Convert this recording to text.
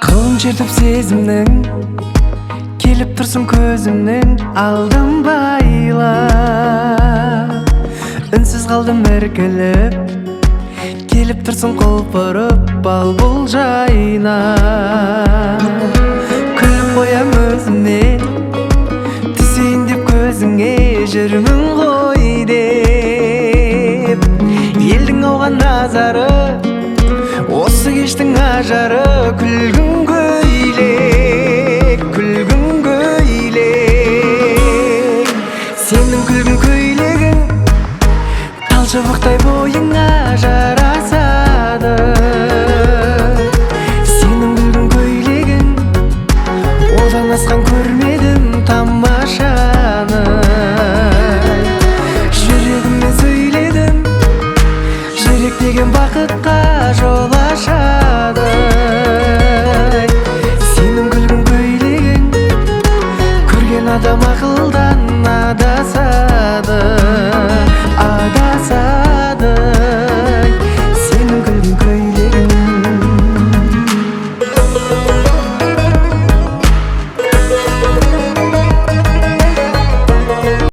Қылын шертіп сезімнің, келіп тұрсың көзімнің алдын байлап. Үнсіз қалдым іркіліп, келіп тұрсың құлпырып бал бұл жайнап. Күліп қоям өзіме, түсейін деп көзіңе жүрмін ғой деп. Елдің ауған назары, осы кештің ажары. Күлгін көйлек, күлгін көйлек, сенің күлгін көйлегің тал шыбықтай